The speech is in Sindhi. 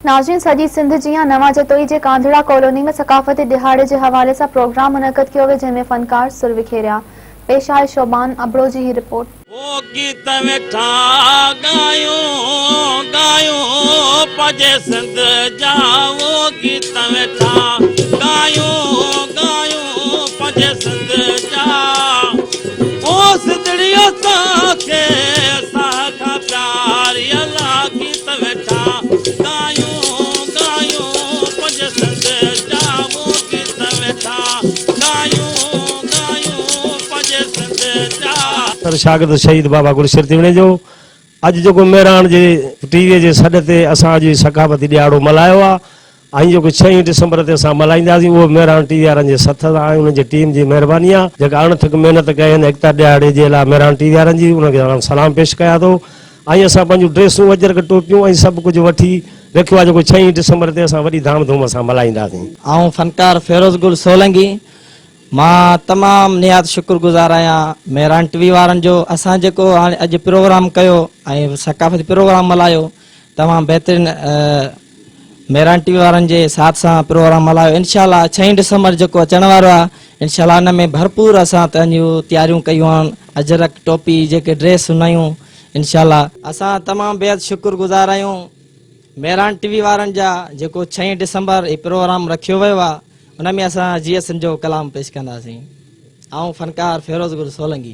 ناظرين سڄي سنڌ جيان نوان جتوئي جي ڪانڌڙا ڪالوني ۾ ثقافتي ڏهاڙي جي حوالي سان پروگرام منعقد ڪيو ويو جنهن ۾ فنڪار سر وکيريا. پيش آهي شعبان ابڙو جي هي رپورٽ. هو گيت ويٺا ڳايون ڳايون پنهنجي سنڌ جا هو گيت ويٺا ڳايون ڳايون پنهنجي سنڌ جا او سنڌڙي اسان کي ساهه کان پياري الا گيت ويٺا ڳايون ڳايون پنهنجي سنڌ جا هو گيت ويٺا ڳايون ڳايون پنهنجي سنڌ جا. سر شاگرد شهيد بابا گلشير تيوڻي جو اڄ جيڪو مهراڻ جي ٽي وي جي سڏ تي اسان اڄ ثقافتي ڏهاڙو ملهايو آ ۽ جيڪو ڇهين ڊسمبر تي اسان ملهائينداسين اهو به مهراڻ ٽي وي وارن جي سٿ سان ۽ انهن جي ٽيم جي مهرباني آ جيڪا اڻ ٿڪ محنت ڪئي هن ايڪتا ڏهاڙي جي لاء مهراڻ ٽي وي وارن جي انهن کي اسان سلام پيش ڪيان ٿو ۽ اسان پنهنجون ڊريسون اجرڪ ٽوپيون ۽ سڀ ڪجهه وٺي رکيو آ جيڪو ڇهين ڊسمبر تي اسان وڏي ڌام ڌوم سان ملهائينداسين. آئون فنڪار فيروز گل سولنگي مان تمام نهايت شڪر گذار آهيان مهراڻ ٽي وي وارن جو اسان جيڪو هاڻي اڄ پروگرام ڪيو ۽ ثقافتي پروگرام ملهايو تمام بهترين مهراڻ ٽي وي وارن جي ساٿ سان پروگرام ملهايو انشاء الله ڇهين ڊسمبر جيڪو اچڻ وارو آهي انشاء الله ان ۾ ڀرپور اسان پنهنجون تياريون ڪيون آهن اجرڪ ٽوپي جيڪي ڊريس نيون انشاء الله اسان تمام بيحد شڪر گذار آهيون مهراڻ ٽي وي وارن جا جيڪو ڇهين ڊسمبر هي پروگرام رکيو ويو آهي ان ۾ اسان جي ايس جو ڪلام پيش ڪنداسين. آئون فنڪار فيروز گل سولنگي.